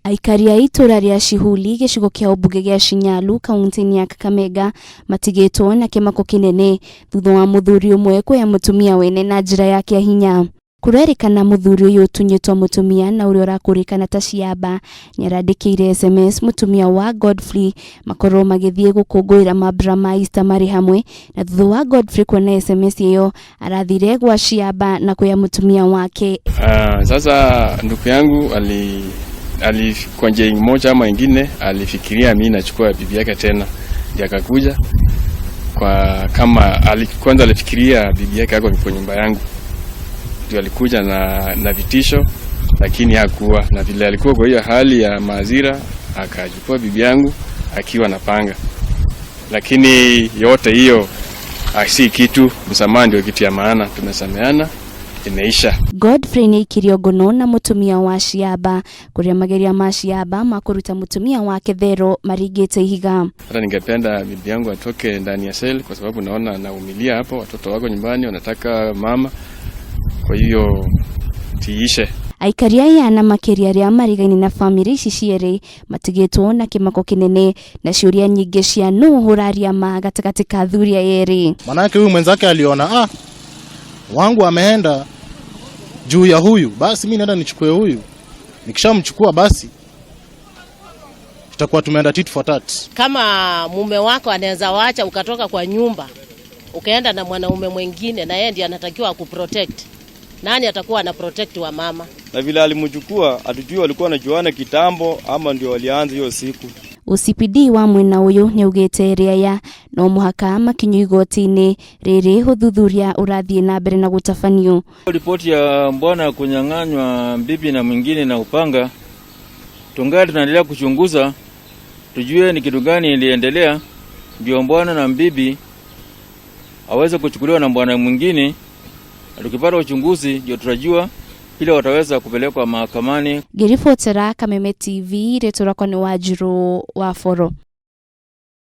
Aikari a itũra rĩa Shihuli gĩcigo kĩa ũmbunge gĩa Shinyalu kaunti-inĩ ya Kakamega matigĩtwo na kĩmako kĩnene thutha wa mũthuri ũmwe kuoya mũtumia wene na njĩra ya kĩahinya. Kũrerĩkana mũthuri ũyũ ũtunyĩtwo mũtumia na ũrĩa ũrakũrĩkana ta Ciamba nĩarandĩkĩire SMS mũtumia wa Godfrey makorwo magĩthiĩ gũkũngũĩra mambura ma Easter marĩ hamwe, na thutha wa Godfrey kuona SMS ĩyo arathire gwa Ciamba na kuoya mũtumia wake. Sasa ndugu yangu ali kwa njia moja ama ingine alifikiria mimi nachukua bibi yake tena, ndiye akakuja kwa kama kwanza alifikiria bibi yake ako kwa nyumba yangu, ndio alikuja na vitisho, lakini hakuwa na vile alikuwa kwa hiyo hali ya maazira, akachukua bibi yangu akiwa na panga, lakini yote hiyo si kitu, msamaha ndio kitu ya maana, tumesameana, imeisha. Godfrey nĩaikirio ngono na mũtumia wa Ciamba kũrĩa mageria ma Ciamba ma kũruta mũtumia wake thero maringĩte ihiga. Hata ningependa bibi yangu atoke ndani ya cell kwa sababu naona anaumilia hapo, watoto wako nyumbani wanataka mama, kwa hiyo tiishe. Aikari aya na makĩria arĩa marigaine na bamĩrĩ ici cierĩ matigĩtwo na kĩmako kĩnene na ciũria nyingĩ cia nũ ũraria ma gatagatĩ ka athuri aya erĩ. Manake huyu mwenzake aliona wangu ameenda juu ya huyu, basi mimi naenda nichukue huyu, nikishamchukua basi tutakuwa tumeenda tit for tat. Kama mume wako anaweza wacha ukatoka kwa nyumba ukaenda na mwanaume mwingine, na yeye ndiye anatakiwa akuprotect, nani atakuwa ana protect wa mama? Na vile alimchukua, hatujui walikuwa wanajuana kitambo ama ndio walianza hiyo siku. OCPD wa mwena ũyũ nĩaugĩte erĩ aya no mũhaka makinyio igoti-inĩ rĩrĩ ũthuthuria ũrathiĩ na mbere na gũtabanio. Ripoti ya bwana kunyang'anywa bibi na mwingine na upanga, tungali tunaendelea kuchunguza tujue ni kitu gani iliendelea ndio bwana na bibi aweze kuchukuliwa na bwana mwingine. Tukipata uchunguzi ndio tutajua ili wataweza kupelekwa mahakamani. Ngĩribotera Kameme TV, rĩtwa rĩakwa nĩ Wanjirũ wa Boro.